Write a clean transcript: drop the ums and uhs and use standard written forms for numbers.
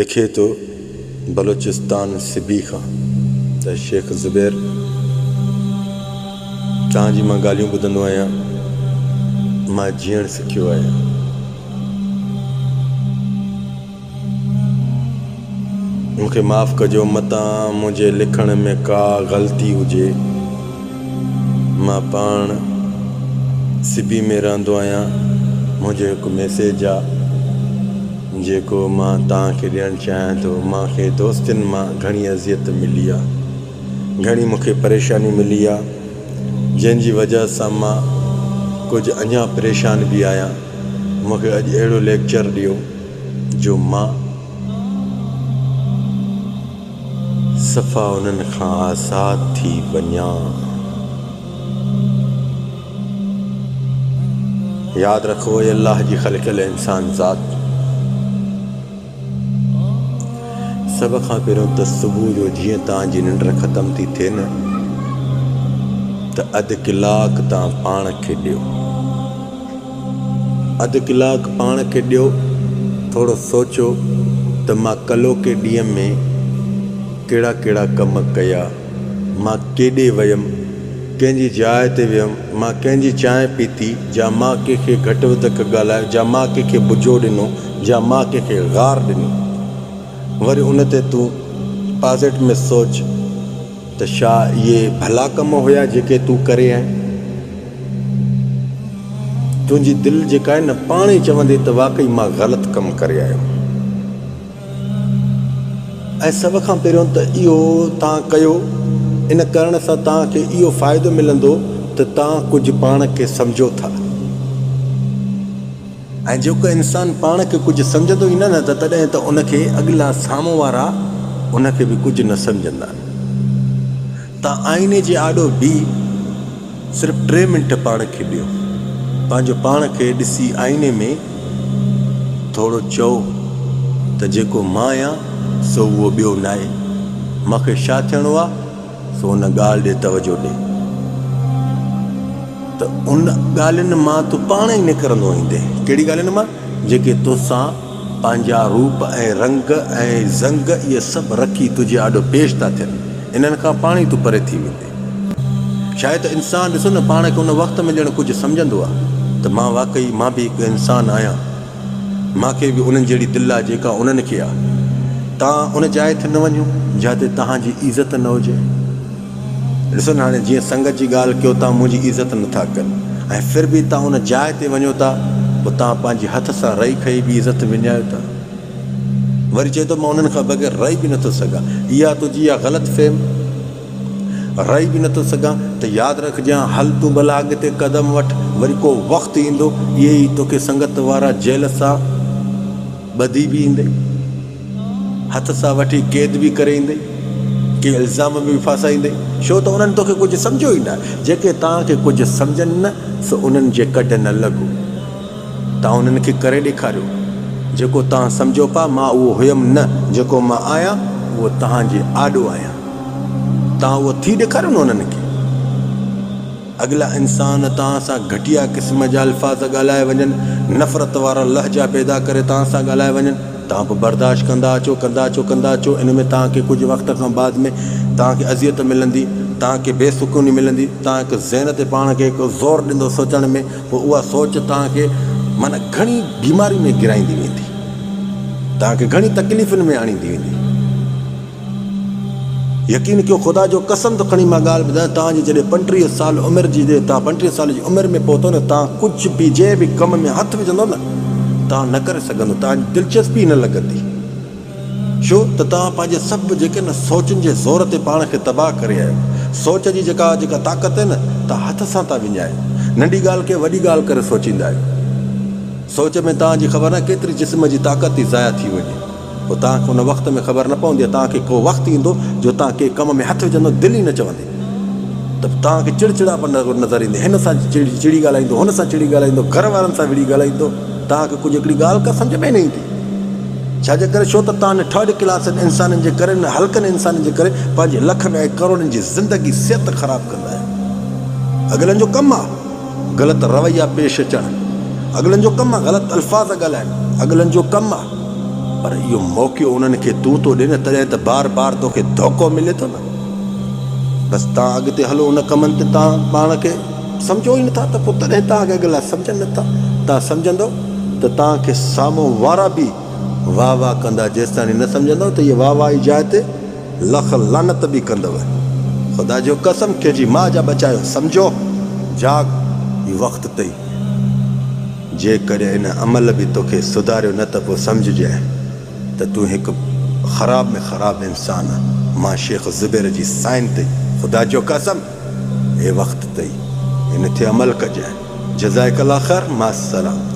لکي ٿو بلوچستان سبي کان ته شيخ زبير توهان جي مان ڳالهيون ٻڌندو آهيان مان جيئڻ سکيو آهيان. مون کي معاف ڪجو متان منهنجي لکڻ ۾ ڪا غلطي هجي. مان پاڻ سبي ۾ رهندو آهيان. منهنجو هڪ ميسيج آ جيڪو مان توهان کي ڏيڻ چاهيان ٿو. مان کي دوستن مان گهڻي اذيت ملي آ. گهڻي مون کي پريشاني ملي آ. جنهن جي وجه سان مان ڪجهه اڃان پريشان به آهيان. مون کي اڄ اهڙو ليڪچر ڏيو جو مان صفا انهن کان آزاد ٿي وڃان. ياد رکو اي الله جي خلقيل انسان ذات! سڀ کان پهريون ته صبح جو جيئن توهان جي ننڊ ختم ٿي ٿئي نه ته اڌ ڪلاڪ توهان پاڻ کي ڏيو. اڌ ڪلاڪ پاڻ کي ڏيو، ٿورو سوچو ته مان ڪلهوڪي ڏينهن ۾ ڪهڙا ڪهڙا ڪم ڪيا، مان ڪيڏي ويم، ڪنهن جي جاء تي ويم، مان ڪنهن جي چانهه پيتي، جا مان ڪنهن کي گهٽ وڌڪ ڳالهايو، جا مان ڪنهن کي بجو ڏنو، جا مان ڪنهن کي غار ڏني. وري ان تي تون پازيٽ ۾ سوچ ته ڇا اهي ڀلا ڪم هيا جيڪي تون ڪري آئين؟ تنهنجي دل جيڪا آهي نه پاڻ ئي چوندي ته واقعي مان غلط ڪم ڪري آيو. ۽ سڀ کان پهريون ته اهو توهان ڪيو، ان ڪرڻ سان توهان کي اهو فائدو ملندو ته توهان ڪجهه پاڻ کي سمجهو ٿا. ۽ جيڪو انسان پاڻ کي ڪجهه سمجهندو ئي نه نه ته تڏهن ته ان کي اڳلا سامهون وارا ان کي به ڪجهه نه سمجهندا. تان آئيني جي آڏو بيهي صرف ٽي منٽ پاڻ کي ڏيو. پنهنجو پاڻ کي ڏسي آئيني ۾ ٿورو چئو ته جيڪو مان آهيان سو اهو ٻيو ناهي. مان کي ڇا ٿيڻو آ سو ان ڳالهه ڏي توجهه ڏي. ته ان ڳالهين مان تون پاڻ ئي نڪرندو ايندين. ڪهڙي ڳالهين مان؟ جيڪي توسان پنهنجا روپ ۽ رنگ ۽ زنگ اهي سڀ رکي تنهنجي آڏو پيش ٿا ٿين، انهن کان پاڻ ئي تون پري ٿي ويندين. شايد ته انسان ڏسو نه پاڻ کي ان وقت ۾ ڄڻ ڪجهه سمجهندو آهي ته مان واقعي مان به هڪ انسان آهيان. مان کي به انهن جهڙي دل آهي جيڪا انهن کي آهي. توهان ان جاء تي نه وڃو جاتي توهان جي عزت نه هجي. ڏسو نه هاڻي جيئن سنگت جي ڳالهه ڪيو تان منهنجي عزت نه ٿا ڪن ۽ ڦر به تان ان جاء تي وڃو ٿا پوء تان پنهنجي هٿ سان رئي کئي به عزت وڃايو ٿا. وري چئي ٿو مان انهن کان بغير رهي به نٿو سگهان. اها تنهنجي اها غلط فهم رهي به نٿو سگهان ته ياد رکجان هل تون ڀلا اڳتي قدم وٺ وري ڪو وقت ايندو اهي ئي توکي سنگت وارا جيل سان ٻڌي به ايندئي. هٿ سان وٺي قيد به ڪري ايندئي، ڪي الزام ۾ به ڦاسائيندئي، ڇو ته انهن توکي ڪجهه سمجهيو ئي ناهي. جيڪي توهان کي ڪجهه سمجهن نه، سو انهن جي ڪڍ نه لڳو. توهان انهن کي ڪري ڏيکاريو. جيڪو توهان سمجهو پيا، مان اهو هيم نه، جيڪو مان آهيان، اهو توهان جي آڏو آهيان. توهان اهو ٿي ڏيکاريو نه انهن کي. اڳلا انسان توهان سان گهٽيا قسم جا الفاظ ڳالهائي وڃن، نفرت وارا لهجا پيدا ڪري توهان سان ڳالهائي وڃن، توهان به برداشت ڪندا اچو، ڪندا اچو، ڪندا اچو، ان ۾ توهان کي ڪجهه وقت کان بعد ۾ توهان کي اذيت ملندي، توهان کي بي سڪوني ملندي، توهان هڪ ذهن تي پاڻ کي هڪ زور ڏيندو سوچڻ ۾، پوء اها سوچ توهان کي معنيٰ گهڻي بيماري ۾ گرائيندي ويندي، توهان کي گهڻي تڪليفن ۾ آڻيندي ويندي. يقين ڪيو خدا جو قسم ٿو کڻي مان ڳالهه ٻڌايان توهان جي جڏهن 35 سال عمر جي جڏهن توهان 35 سال جي عمر ۾ پهتو نه توهان ڪجهه به جنهن به ڪم ۾ هٿ وجهندو نه توهان نه ڪري سگهندو توهان جي دلچسپي نه لڳندي ڇو ته توهان پنهنجي سڀ جيڪي نه سوچن جي زور تي پاڻ کي تباهه ڪري آيو سوچ جي جيڪا جيڪا طاقت آهي نه توهان هٿ سان ٿا وڃايو ننڍي ڳالهه کي وڏي ڳالهه ڪري سوچيندا آهيو سوچ ۾ توهان جي خبر نه ڪيتري جسم جي طاقت ٿي ضايع ٿي وڃي. پوء توهان کي ان وقت ۾ خبر نه پوندي ۽ توهان کي ڪو وقت ايندو جو توهان ڪنهن ڪم ۾ هٿ وجهندو دل ئي نه چوندي ته توهان کي چڙچڙائپ نظر ايندي، هن سان چڙي ڳالهائيندو، هن سان چڙي ڳالهائيندو، گهر وارن سان وڙهي ڳالهائيندو، توهان کي ڪجهه هڪڙي ڳالهه ڪا سمجهه ۾ ئي نه ايندي. ڇا جي ڪري؟ ڇو ته توهان ان ٿرڊ ڪلاس انسانن جي ڪري، ان هلڪن انسانن جي ڪري پنهنجي لکن ۽ ڪروڙن جي زندگي صحت خراب ڪندا آهيو. اڳلن جو ڪم آ. غلط رويا پيش اچڻ اڳلن جو ڪم آ، غلط الفاظ ڳالهائڻ اڳلن جو ڪم آ. پر اهو موقعو انهن کي تون ٿو ڏين نه تڏهن ته بار بار توکي ڌوڪو ملي ٿو نه. بس تان اڳتي هلو ان ڪمن تي تان پاڻ کي سمجهو ئي نٿا ته پوء تڏهن تان کي اڳلا سمجهن نٿا. تان سمجهندو ته تان کي سامهون وارا به واهه واهه ڪندا جيستاڻي نه سمجهندو ته اهي واهه واهه جي جاء تي لک لعنت به ڪندؤ. خدا جو قسم ڪنهن جي ماء جا ٻچا آهيو سمجهو جاڳ هي وقت تئي. جيڪڏهن ان عمل به توکي سڌاريو نه ته پوء سمجهجانء ته تون هڪ خراب ۾ خراب انسان آن. مان شيخ زبير جي سائن تئي خدا جو قسم هي وقت تئي ان تي عمل ڪجانء. جزائڪ الله خير مع السلامه.